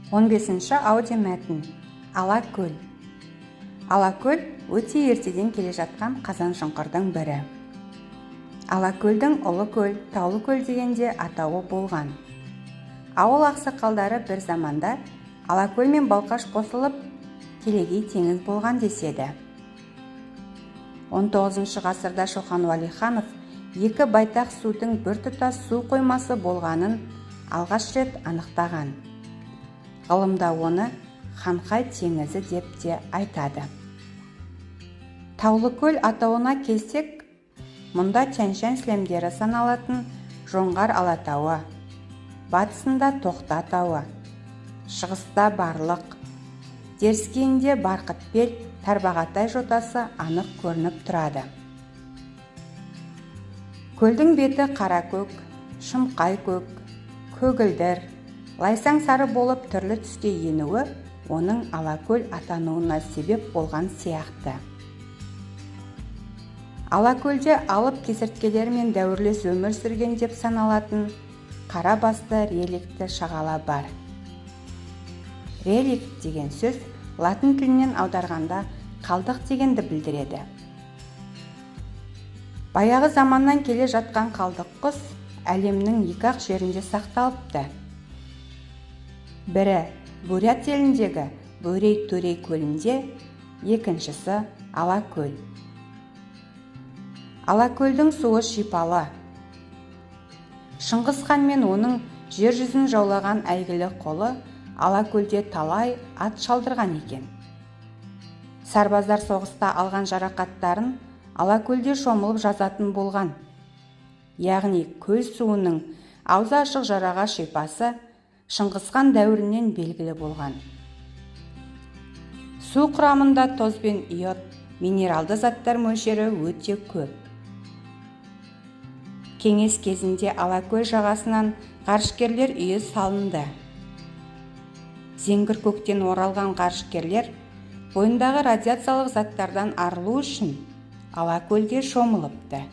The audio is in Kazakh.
15-ші аудиомәтін. Алакөл. Алакөл өте ертеден келе жатқан қазан шұңқырдың бірі. Алакөлдің Ұлы көл, Таулы көл деген де атауы болған. Ауыл ақсақалдары бір заманда Алакөл мен Балқаш қосылып, телегей теңіз болған деседі. 19 ғасырда Шоқан Уәлиханов екі байтақ судың біртұтас су қоймасы болғанын алғаш рет анықтаған. Ғылымда оны Ханхай теңізі деп те айтады. Таулыкөл атауына келсек, мұнда Тянь-Шань сілемдері саналатын Жоңғар Алатауы, батысында Тоқта тауы, шығыста Барлық, теріскейінде Барқытбел, Тарбағатай жотасы анық көрініп тұрады. Көлдің беті қаракөк, шымқай көк, көгілдір, лайсаң сары болып түрлі түске енуі оның Алакөл атануына себеп болған сияқты. Алакөлде алып кесірткелермен дәуірлес өмір сүрген деп саналатын қара басты реликті шағала бар. Реликт деген сөз латын тілінен аударғанда қалдық дегенді білдіреді. Баяғы заманнан келе жатқан қалдық құс әлемнің екі-ақ жерінде сақталыпты. Бірі Бурят еліндегі Бөрей-Төрей көлінде, екіншісі Алакөл. Алакөлдің суы шипалы. Шыңғыс хан мен оның жер жүзін жаулаған әйгілі қолы Алакөлде талай ат шалдырған екен. Сарбаздар соғыста алған жарақаттарын Алакөлде шомылып жазатын болған. Яғни көл суының аузы ашық жараға шипасы Шыңғыс хан дәуірінен белгілі болған. Су құрамында тұз бен йод, минералды заттар мөлшері өте көп. Кеңес кезінде Алакөл жағасынан ғарышкерлер үйі салынды. Зеңгір көктен оралған ғарышкерлер бойындағы радиациялық заттардан арылу үшін Алакөлде шомылыпты.